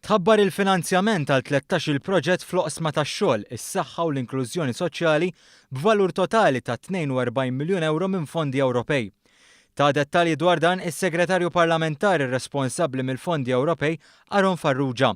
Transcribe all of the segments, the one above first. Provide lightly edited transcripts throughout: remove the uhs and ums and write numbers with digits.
Tħabbar il-finanzjament għal 13-il proġett fl-oqsma tax-xogħol, is-saħħa u l-inklużjoni soċjali b'valur totali ta' 42 miljun ewro minn fondi Ewropej. Ta dettalji dwar dan is-Segretarju Parlamentari responsabbli mill-Fondi Ewropej Aaron Farrugia.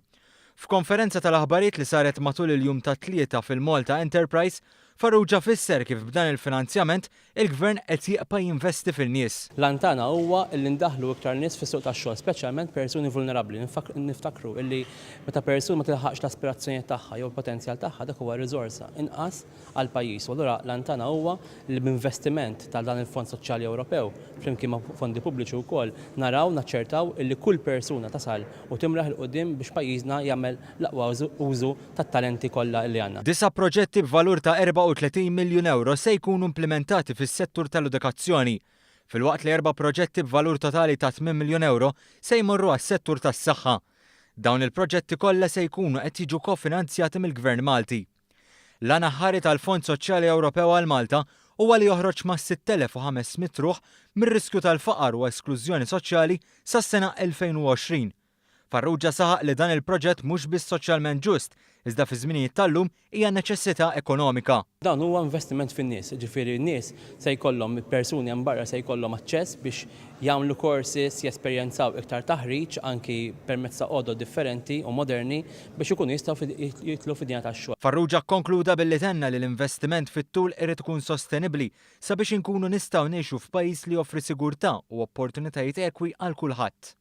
F'konferenza tal-aħbarijiet li saret matul il-jum tat-Tlieta fil-Malta Enterprise, Farrugia fisser kif b'dan il-finanzjament il-Gvern qed jibqa' jinvesti fin-nies. L-għan tagħna huwa li ndaħħlu iktar nies fis-suq tax-xogħol, speċjalment persuni vulnerabbli. Niftakru li meta persuna ma tilħaqx l-aspirazzjonijiet tagħha jew il-potenzjal tagħha, dak huwa riżorsa inqas għall-pajjiż. U allura l-għan tagħna huwa li b'investiment ta' dan il-Fond Soċjali Ewropew, flimkien ma' fondi pubbliċi wkoll, naraw, naċċertaw illi kull persuna tasal u timraħ 'il quddiem biex pajjiżna jagħmel l-aqwa użu tat-talenti kollha li għandna. Disa' proġetti b'valur ta' 34 miljun ewro se jkunu implimentati fis-settur tal-edukazzjoni, filwaqt li erba' proġetti b'valur totali ta' tmien miljun ewro se jmorru għas-settur tas-saħħa. Dawn il-proġetti kollha se jkunu qed jiġu kofinanzjati mill-Gvern Malti. L-għan aħħari tal-Fond Soċjali Ewropew għal Malta huwa li joħroġ mas-6,500 ruħ mir-riskju tal-faqar u esklużjoni soċjali sas-sena 2020. Farrugia saħaq li dan il-proġett mhux biss soċjalment ġust, iżda fiż-żminijiet tal-lum hija neċessità ekonomika. Dan huwa investiment fin-nies, jiġifieri n-nies se jkollhom, persuni hemm barra se jkollhom aċċess biex jagħmlu courses, jesperjenzaw iktar taħriġ anki permezz ta' għodod differenti u moderni biex ikunu jistgħu jidħlu fid-dinja tax-xogħol. Farrugia kkonkluda billi tenna li l-investiment fit-tul irid ikun sostenibbli sabiex inkunu nistgħu ngħixu f'pajjiż li joffri sigurtà u opportunitajiet ekwi għal kulħadd.